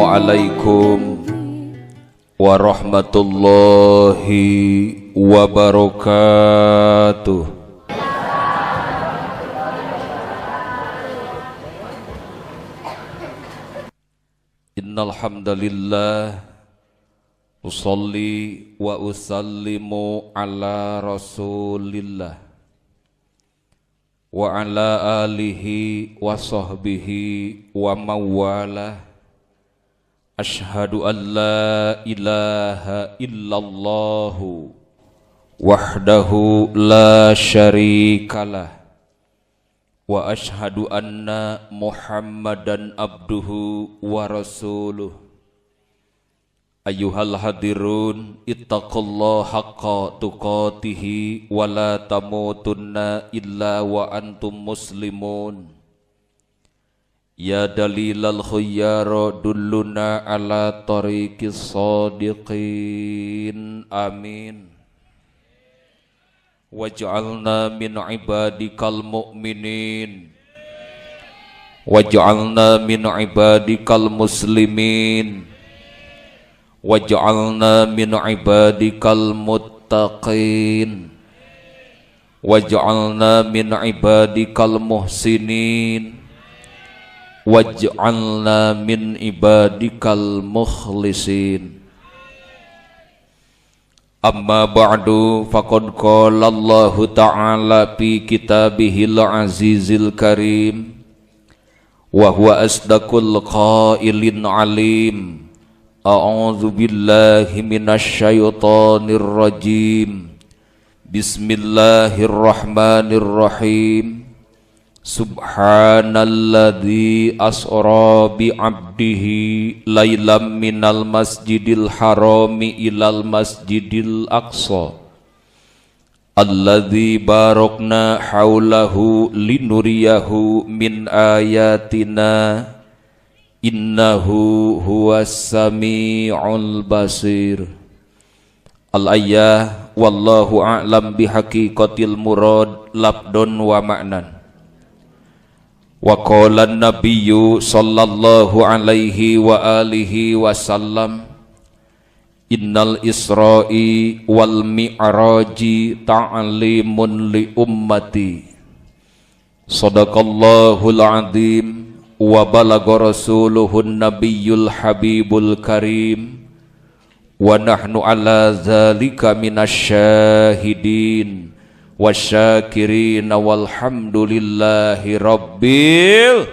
Assalamualaikum warahmatullahi wabarakatuh. Innal hamdalillah usalli wa usallimu ala rasulillah wa ala alihi wa sahbihi wa mawalah. Ashhadu an la ilaha illallah wahdahu la syarikalah wa ashhadu anna Muhammadan abduhu wa rasuluh. Ayyuhal hadirun, ittaqullaha haqqa tuqatihi wa la tamutunna illa wa antum muslimun. Ya dalilal khuyyara dulluna ala tariqis sadiqin. Amin. Waj'alna min ibadikal mu'minin, waj'alna min ibadikal muslimin, waj'alna min ibadikal muttaqin, waj'alna min ibadikal muhsinin, waj'alna min ibadikal mukhlisin. Amma ba'du, faqad qala Allahu ta'ala fi kitabihil azizil karim wa huwa asdaqul qailin alim. A'udzu billahi minasy syaithanir rajim. Bismillahirrahmanirrahim. Subhanalladzi asra bi 'abdihi lailam minal masjidil harami ilal masjidil aqsa alladzi barakna haulahu linuriyahu min ayatina innahu huwas samiul basir. Al-ayah, wallahu a'lam bihaqiqatil murad labdon wa ma'nan. Wa qala an-nabiyyu sallallahu alaihi wa alihi wasallam, innal isra'i wal mi'raji ta'limun li ummati. Sadaqallahul azim wa balagha rasuluhun nabiyyul habibul karim wa nahnu ala zalika minasyahidin wasyakirin walhamdulillahi rabbil.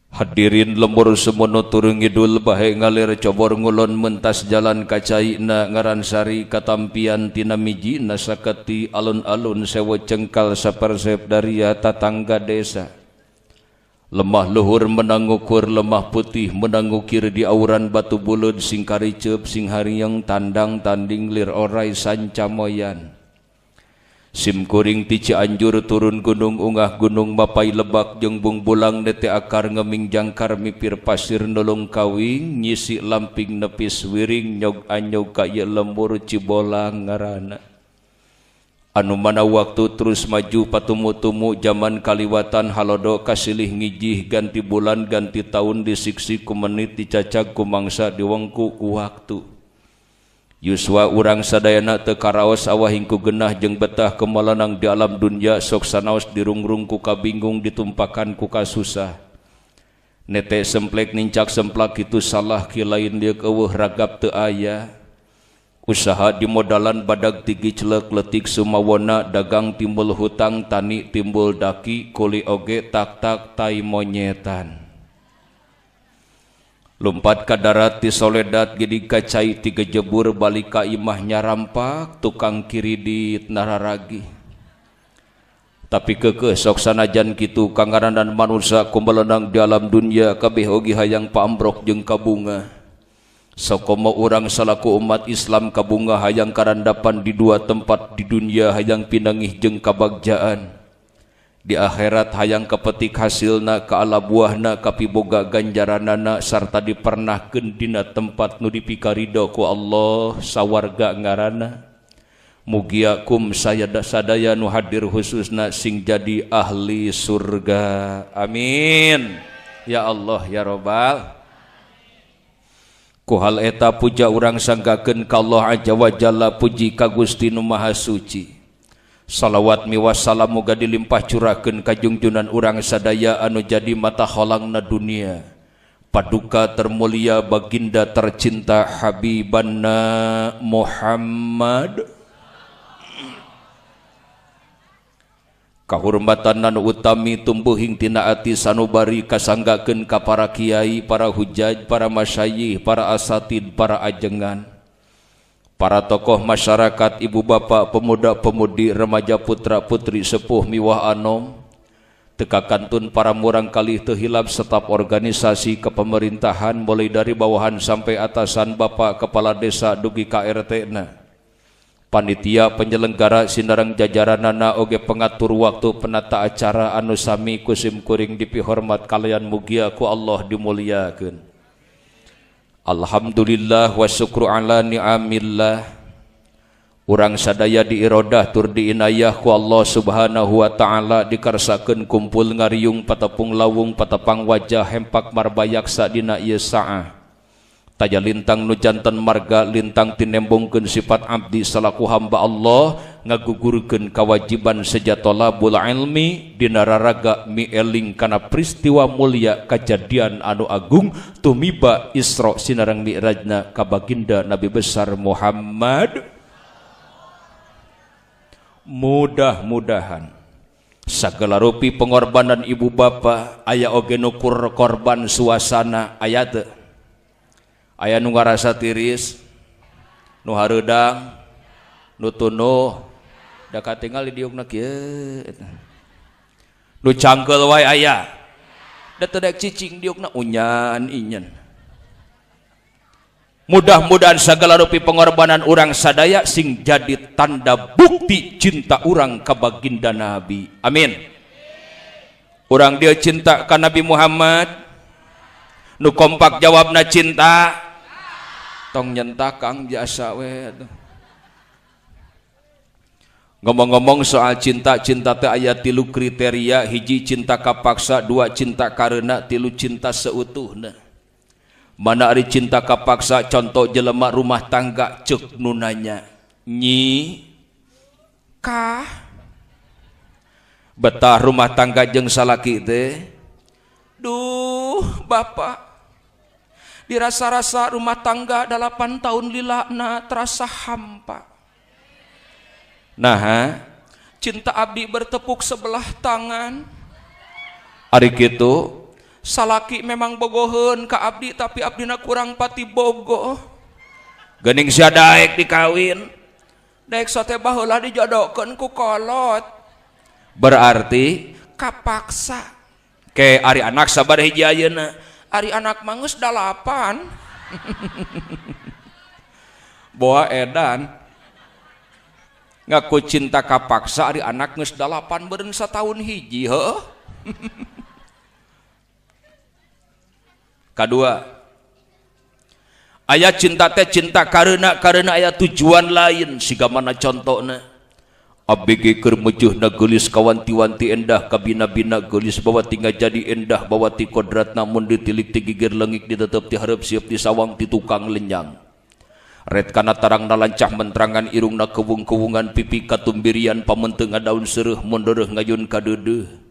Hadirin lembur semono turun ngidul bahe ngalir cobor ngulon mentas jalan kacaina ngaransari katampian tina mijina saketi alun-alun sewo cengkal sapersep daria tatangga desa. Lemah luhur menangukur lemah putih menangukir di auran batu bulut sing karicep sing hariang tandang tanding lir orai sanca moyan. Sim kuring ti Cianjur turun gunung ungah gunung mapai lebak jeung bungbulang nete akar ngeming jangkar mipir pasir nolong kawing nyisi lamping nepis wiring nyog anyog ka ieu lembur Cibolang ngaranna. Anu mana waktu terus maju patumu-tumu zaman kaliwatan halodo kasilih ngijih ganti bulan ganti tahun disiksi ku menit dicacag ku mangsa diwengku ku waktu. Yuswa urang sadayana teu karaos awahing ku genah jeung betah kemalanang di alam dunya sok sanaos dirungrung ku kabingung ditumpakan ku kasusah. Nete semplek nincak semplak kitu salah ki lain deuk eueuh ragap teu aya. Usaha di modalan badag tigi celek letik sumawona dagang timbul hutang tani timbul daki kuli oge tak-tak tai monyetan. Lumpat ka darat ti soledat gidi kacai tiga jebur balik ka imah nyarampak tukang kiridit nararagi. Tapi kekeh sok sanajan kitu kangaranan manusia kumelenang di alam dunia kabeh oge hayang paambrok jeung kabunga. Sokomo urang salaku umat Islam kabunga hayang karandapan di dua tempat di dunia hayang pinangih jeung kabagjaan. Di akhirat hayang kepetik hasilna ka ala buahna kapiboga ganjaranana sarta dipernahkeun dina tempat nu dipikarido ku Allah sawarga ngaranna. Mugia kum sadaya nu hadir khususna sing jadi ahli surga. Amin. Ya Allah ya Robbal. Ku hal eta puja urang sanggakeun ka Allah Azza wa Jalla, puji ka Gusti Nu Maha Suci. Salawat miwas salam muga dilimpah curahkeun ka jungjunan urang sadaya anu jadi mata halangna dunia. Paduka termulia baginda tercinta Habibana Muhammad. Kahurmatan anu utami tumbuhing tina ati sanubari kasanggakeun ka para kiai, para hujaj, para masyayikh, para asatid, para ajengan, para tokoh masyarakat, ibu bapak, pemuda-pemudi, remaja putra putri, sepuh miwah anom, teka kantun para murang kalih teu hilap staf organisasi kepemerintahan mulai dari bawahan sampai atasan, bapak kepala desa dugi ka RT na, panitia penyelenggara sinareng jajaranana oge pengatur waktu penata acara anu sami kusim kuring dipihormat kalian mugia ku Allah dimuliakeun. Alhamdulillah wa syukru ala ni'amillah. Urang sadaya diirodah tur diinayah ku Allah Subhanahu wa ta'ala, dikarsakeun kumpul ngariung patepung lawung patepang wajah hempak marbayaksa dina ieu saah. Taja lintang nu janten marga lintang tinembongkeun sifat abdi salaku hamba Allah, ngagugurkeun kawajiban sejatolabul ilmi dina raraga mieling kana peristiwa mulia kajadian anu agung tumiba Isra sinareng Mi'rajna ka baginda Nabi besar Muhammad. Mudah-mudahan sagala rupi pengorbanan ibu bapa aya oge nu korban suasana aya teu, aya nu ngarasa tiris, nu hareudang, nu tunuh, da katingal di diukna kieu eta. Nu cangkeul wae aya, da teu daek cicing diukna unyan inyen. Mudah-mudahan sagala rupi pengorbanan urang sadaya sing jadi tanda bukti cinta urang ka baginda Nabi. Amin. Urang dia cinta ka Nabi Muhammad. Nu kompak jawabna cinta. Tong nyentak kang biasa we. Ngomong-ngomong soal cinta, cinta teh aya tilu kriteria, hiji cinta kapaksa, dua cinta karena, tilu cinta seutuhna. Mana ari cinta kapaksa, contoh jelema rumah tangga ceuk nu nanya, nyi kah betah rumah tangga jeung salaki teh? Duh bapak, dirasa-rasa rumah tangga 8 tahun lilana terasa hampa. Nah, cinta abdi bertepuk sebelah tangan. Ari kitu salaki memang bogoheun ka abdi, tapi abdina kurang pati bogoh. Geuning sia daek dikawin, daek sate baheula dijodohkeun ku kolot. Berarti kapaksa. Ke ari anak sabar hiji ayeuna, ari anak mah geus 8. Boa edan. Ngaku cinta kapaksa ari anak geus 8 beureun sataun hiji heuh. Kadua, aya cinta teh cinta karena karena aya tujuan lain siga mana contona. Abdi ge keur meujeuhna geulis kawanti-wanti endah kabina-bina geulis bawa tinggal jadi endah bawa ti kodratna mun ditilik ti gigir leungik ditetep ti hareup sieup di sawang ti tukang lenyang. Ret kana tarangna lancah mentrangan irungna kewung-kewungan pipi katumbirian pamenteung daun seureuh mundereuh ngayun kadeudeuh.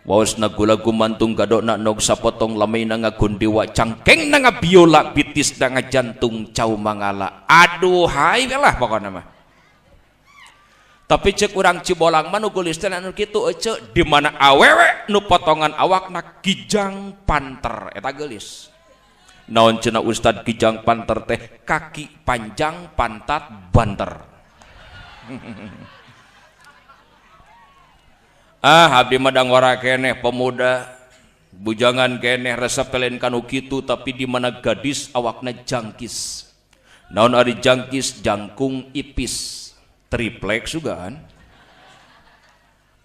Waosna gula gumantung gadokna nog sapotong lamaina ngagundewa cangkengna ngabiola bitisna ngajantung cau mangala. Aduh hai lah pokona mah. Tapi cek urang Cibolang mah nu geulis teh anu kitu ece di mana awewe nu potongan awakna kijang panter eta geulis. Naon cenah ustad kijang panter teh kaki panjang pantat banter. Ah abdi mah dangora keneh pemuda bujangan keneh resep lain kanu kitu tapi di mana gadis awakna jangkis. Naon ari jangkis jangkung ipis triplek sugan.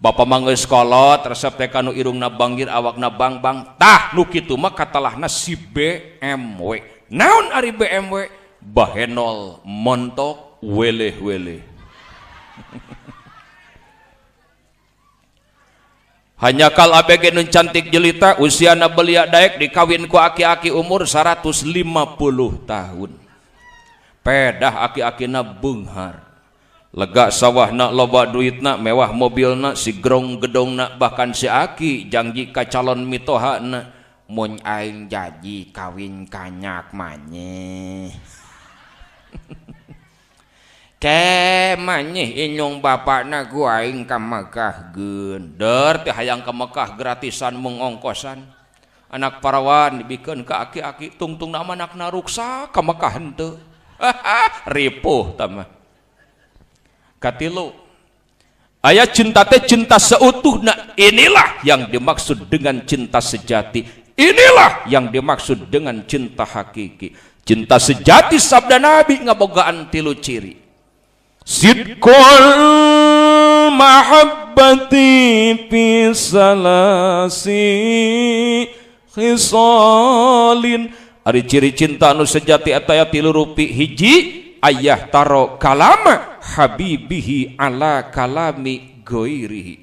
Bapak mah geus kolot resep teh kanu irungna banggir awakna bangbang tah nu kitu mah katalahna si BMW. Naon ari BMW? Bahenol montok weleh-weleh. Hanya kal ABG nun cantik jelita usiana belia daek dikawin ku aki-aki umur 150 tahun. Pedah aki-akina beunghar. Lega sawahna, loba duitna, mewah mobilna, si grong gedongna, bahkan si aki janji ka calon mitohana mun aing janji kawin kanyak manyeh. Ke manyeh inyong bapakna ku aing ka Mekah geunder teh hayang ka Mekah gratisan mengongkosan. Anak parawan dibikeun ka aki-aki tungtungna mah anakna ruksak ka Mekah henteu. Ripuh tah mah. Katilu aya cinta teh cinta seutuhna, inilah yang dimaksud dengan cinta sejati, inilah yang dimaksud dengan cinta hakiki. Cinta sejati sabda Nabi ngabogaan tilu ciri. Sidqul mahabbati fi salasi khisalin. Ari ciri cinta anu sejati eta aya tilu rupi. Hiji, ayah taro kalama habibihi ala kalami goirihi.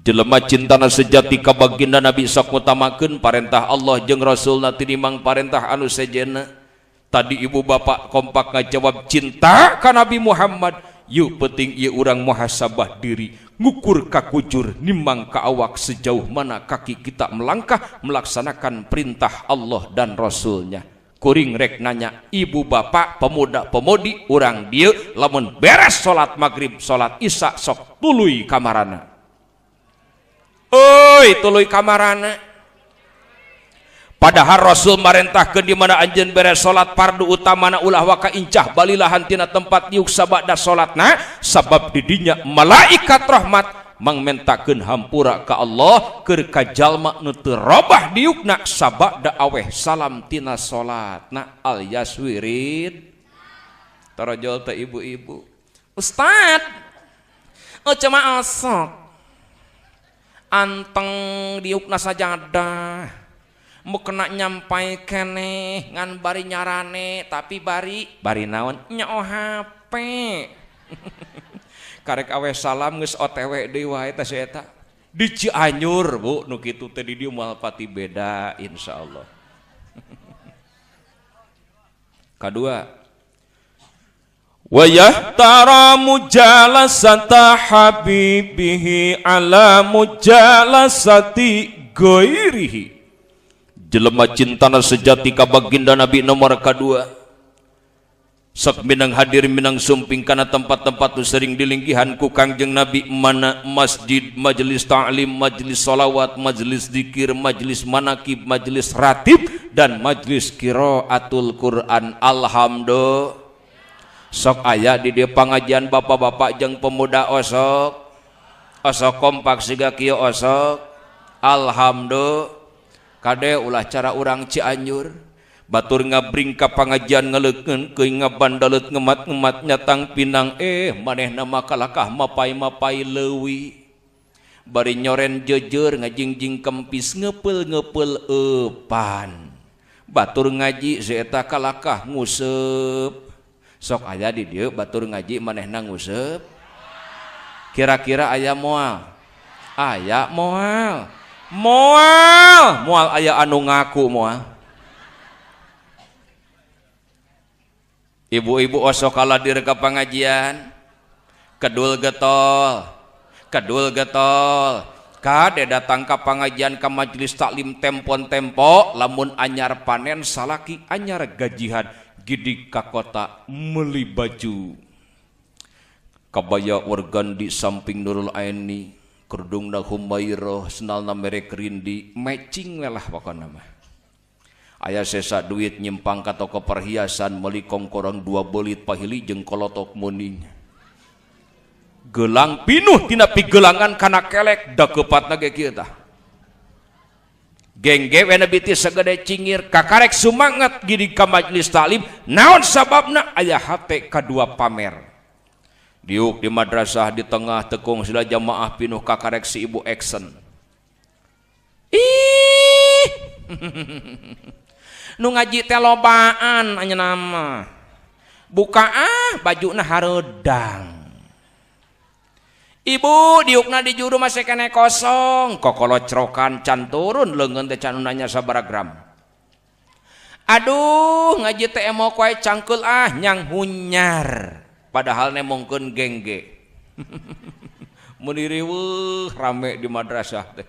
Jelema cintana sejati ka baginda Nabi sok ngutamakeun parentah Allah jeung Rasulna tinimbang parentah anu sejenna. Tadi ibu bapak kompak ngajawab cinta ka Nabi Muhammad. Yuk penting ieu urang muhasabah diri, ngukur kakujur nimang ka awak sejauh mana kaki kita melangkah melaksanakan perintah Allah dan Rasulnya. Kuring rek nanya ibu bapak pemuda pemudi urang dieu lamun beres salat maghrib salat isya sok tuluy kamarana. Oi tuluy kamarana. Padahal Rasul marentahkeun di mana anjeun beres salat fardu utamana ulah waka incah balilahan tina tempat diuk sabada salatna, sabab di dinya malaikat rahmat mangmentakeun hampura ka Allah keur ka jalma nu teu robah diukna sabada aweh salam tina salatna al yaswirid. Tarojol teh ibu-ibu. Ustad, oh cuma osok anteng diukna sajadah mau kena nyampai kene ngan bari nyarane tapi bari bari naon nyo HP. Karek awe salam geus OTW deui wae teh si eta di Cianjur Bu nu kitu teh di dieu moal pati beda insyaallah. Kadua, wa yahtara mujalasata habibihi ala mujalasati ghairihi. Jelema cintana sejati ka baginda Nabi nomor kadua. Sok minang hadir minang sumping kana tempat-tempat nu sering dilinggihan ku Kangjeng Nabi, mana masjid, majelis ta'lim, majelis salawat, majelis zikir, majelis manakib, majelis ratib, dan majelis qiraatul Quran. Alhamdulillah. Sok aya di dieu pangajian bapak-bapak jeung pemuda osok. Osok kompak siga kieu osok. Alhamdulillah. Kade ulah cara urang Cianjur batur ngabring ka pangajian ngaleukeun keuing ngabandalet ngemat-ngemat nyatang pinang manehna mah kalakah mapai-mapai leuwi bari nyoren jeujeur ngajingjing kempis ngepeul-ngepeul eupan batur ngaji si eta kalakah nguseup. Sok aya di dieu batur ngaji manehna nguseup, kira-kira aya moal? Aya moal? Moal, moal aya anu ngaku moal. Ibu-ibu osok kaladir ke pengajian, kedul getol, kedul getol. Kade datang ke pengajian ke majelis taklim tempon-tempo, lamun anyar panen salaki anyar gajihan, gidik ka kota meuli baju. Kabaya organ di samping Nurul Aini, kerudungna Humairah, senalna merek Rindi, matching lah pokona mah. Aya sesa duit nyimpang ka toko perhiasan meuli kongkorong 2 belit pahili jeung kolotok muning. Gelang pinuh tina pigelangan kana kelek da keupatna ge kieu tah. Gengge we biti sagede cingir kakarek sumangat gidi ka majelis taklim, naon sababna aya hate kadua pamer. Diuk di madrasah di tengah tekung sila jamaah pinuh kakarek si ibu action. Ih. Nu ngaji teh lobaan anjeunna mah. Buka ah bajuna hareudang. Ibu diukna di juru masih kene kosong, kokolocrokan can turun leungeun teh can nanya sabaraha gram. Aduh ngaji teh emo koe cangkeul ah nyang hunyar, padahal nemongkeun gengge. Mun riweuh rame di madrasah teh.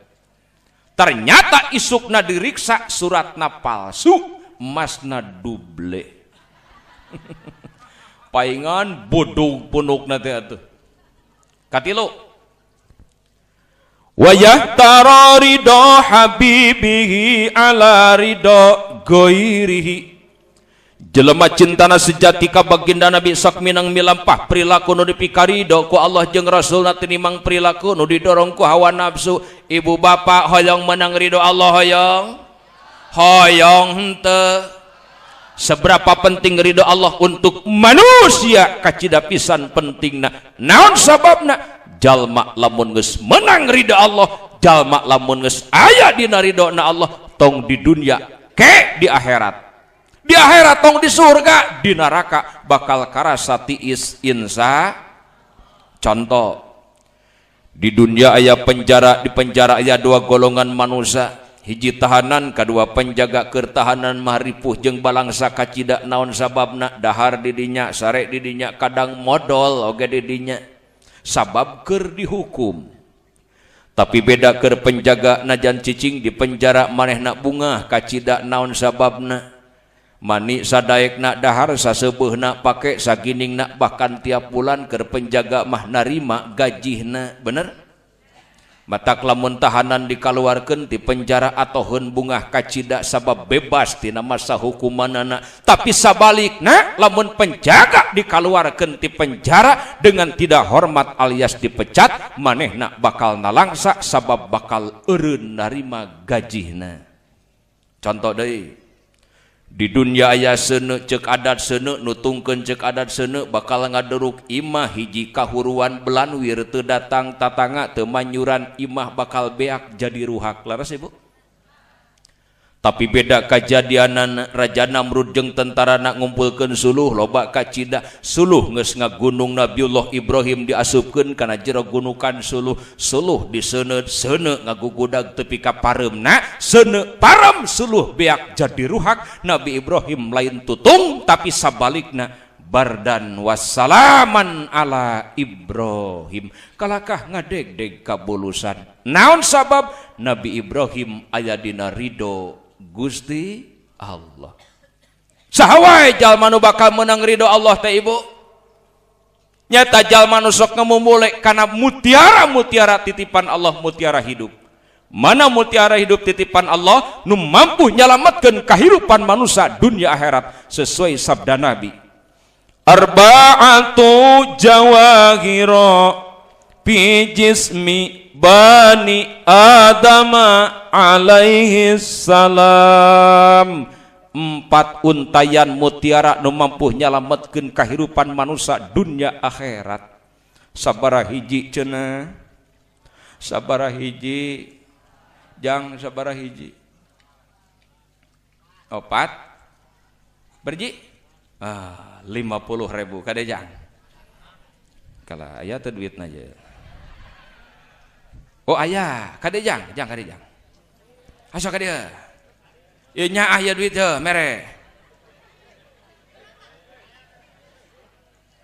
Ternyata isukna diriksa suratna palsu, emasna duble. Paingan bodog punukna teh atuh. Katilu wayah tara ridho habibihi ala ridho goirihi. Jelema cintana sejati ka baginda Nabi sok minang milampah perilaku nu dipikarido ku Allah jeung Rasulna tinimang perilaku nu didorong ku hawa nafsu. Ibu bapak hoyong menang ridho Allah, hoyong hoyong henteu. Seberapa penting ridho Allah untuk manusia kacida pisan pentingna. Naon sababna? Jalma lamun geus menang ridho Allah, jalma lamun geus aya dina ridhona Allah, tong di dunia ke di akhirat. Di akhirat tong di surga, di neraka bakal karasa tiis insa. Contoh, di dunia aya penjara, di penjara aya dua golongan manusia. Hiji tahanan, kadua penjaga. Keur tahanan mah ripuh jeung balangsa kacida. Naon sababna? Dahar didinya, sare didinya, kadang modol oge didinya, sabab keur dihukum. Tapi beda keur penjaga, najan cicing di penjara manehna bungah kacida. Naon sababna? Mani sadaekna, dahar saseubeurna, pake saginingna, bahkan tiap bulan keur penjaga mah narima gajihna. Bener? Matak lamun tahanan dikaluarkeun ti penjara atoheun bungah kacida sabab bebas tina masa hukumanana. Tapi sabalikna lamun penjaga dikaluarkeun ti penjara dengan tidak hormat alias dipecat, manehna bakal nalangsa sabab bakal eureun narima gajihna. Contoh deui, di dunia aya seuneu ceuk adat seuneu, nutungkeun ceuk adat seuneu bakal ngaderuk imah hiji kahuruan belanwir teu datang tatangga teu manyuran, imah bakal beak jadi ruhak. Leres ibu? Tapi beda kajadianan Raja Namrud jeung tentarana ngumpulkeun suluh loba kacida. Suluh geus ngagunung Nabiullah Ibrahim diasupkeun kana jero gunukan suluh. Suluh diseuneut seuneu ngagugudag tepi ka pareumna, seuneu parem suluh beak jadi ruhak. Nabi Ibrahim lain tutung tapi sabalikna bardan wassalaman ala Ibrahim. Kalakah ngadegdeg kabulusan. Naon sabab? Nabi Ibrahim aya dina ridho Gusti Allah. Saha wae jalma nu bakal meunang ridho Allah teh ibu? Nyata jalma nu sok ngemumule kana mutiara-mutiara titipan Allah, mutiara hidup. Mana mutiara hidup titipan Allah nu mampu nyalametkeun kahirupan manusia dunia akhirat sesuai sabda Nabi. Arba'atu jawahira fi jismi bani Adama alaihi salam. Empat untayan mutiara nu mampu nyalametkeun kahirupan manusia dunia akhirat. Sabaraha hiji cenah? Sabaraha hiji? Jang sabaraha hiji? Opat? Berji? Ah, 50.000 kade jang. Kalah aya teu duitna je. Oh ayah, kade jang, jang kade jang. Ayo kade. Ieu nyaah ya duit heuh mere.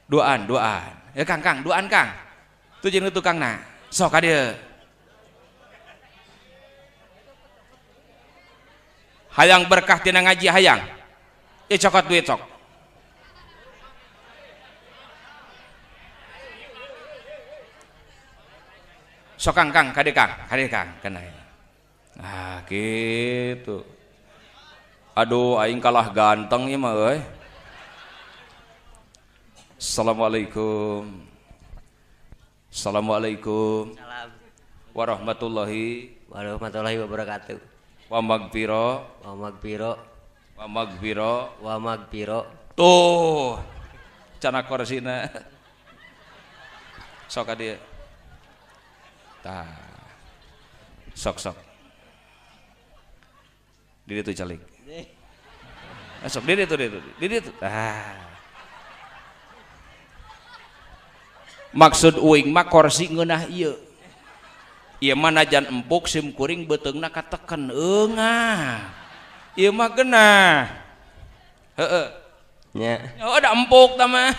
Duaan, duaan. Ya Kang, Kang, duaan Kang. Tuh jeung tukangna. Sok kade. Hayang berkah tina ngaji hayang. Ieu cokot duit sok. Sok Kang, Kang, kade Kang, kade Kang, kena. Nah, gitu. Aduh, aing kalah ganteng ieu mah euy. Assalamualaikum. Assalamualaikum. Salam. Warahmatullahi warahmatullahi wabarakatuh. Wa magfiro. Wa magfiro. Wa magfiro. Wa magfiro. Tuh. Cana korsina. Sok ka dieu. Tah. Sok sok. Di ditu calik. Sok di ditu di ditu. Di ditu. Tah. Maksud uing mah korsi ngeunah ieu. Ieu mah najan empuk sim kuring beuteungna kateken eungah. Ieu mah geunah. Heeh. Nya. Oh, da empuk tah mah.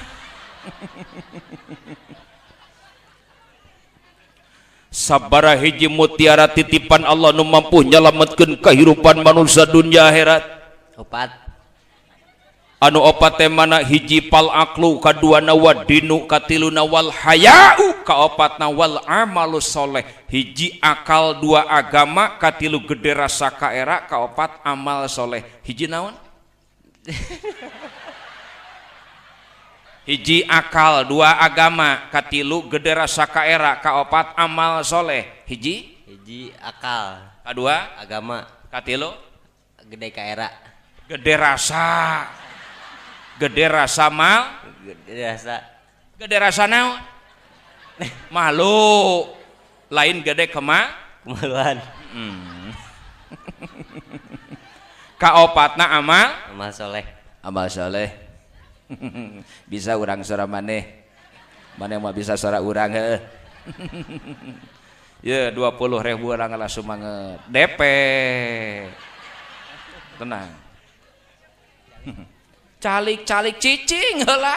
Sabara hiji mutiara titipan Allah nu mampu nyalametkeun kahirupan manusia dunia akhirat. Opat. Anu opat teh mana hiji pal aklu, kaduana wadinu, katiluna wal haya'u, kaopatna wal amalu soleh. Hiji akal, dua agama, katilu gede rasa kaera, kaopat amal soleh. Hiji naon? Hiji akal, dua agama, katilu gede rasa kaera, kaopat amal soleh. Hiji? Hiji akal, kadua agama, katilu gede kaera, gede rasa. Gede rasa mal, gede rasa, gede rasa naon? Malu, lain gede kemaluan. Kaopatna amal, amal soleh, amal soleh. Bisa urang sora maneh, maneh mah bisa sora urang heuh. Ya 20.000 urang langsung manget DP. Tenang. Calik-calik cicing heula.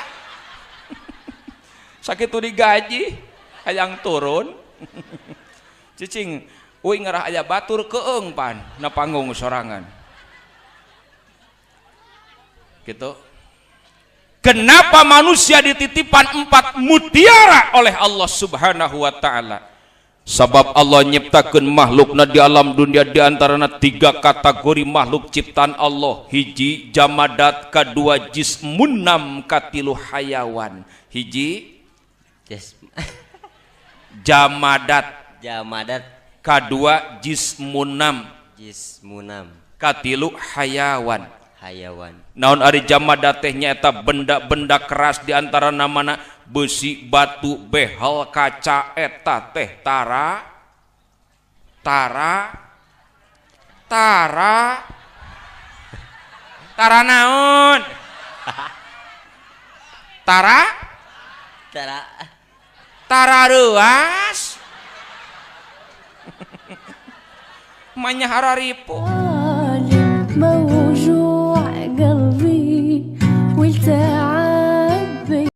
Sakitu digaji hayang turun. Cicing uing ngarah aya batur keung pan na panggung sorangan. Gitu. Kenapa manusia dititipan 4 mutiara oleh Allah Subhanahu wa taala? Sabab Allah nyiptakeun makhlukna di alam dunia di antarana 3 kategori makhluk ciptaan Allah. Hiji jamadat, kadua jismunam, katilu hayawan. Hiji jamadat, jamadat, kadua jismunam, jismunam, katilu hayawan. Hayawan. Naon ari jamadat teh nyaeta benda-benda keras di antara namana besi, batu, behel, kaca, eta teh tara tara tara tara naon? Tara tara tara reuas. Manyahara ripuh.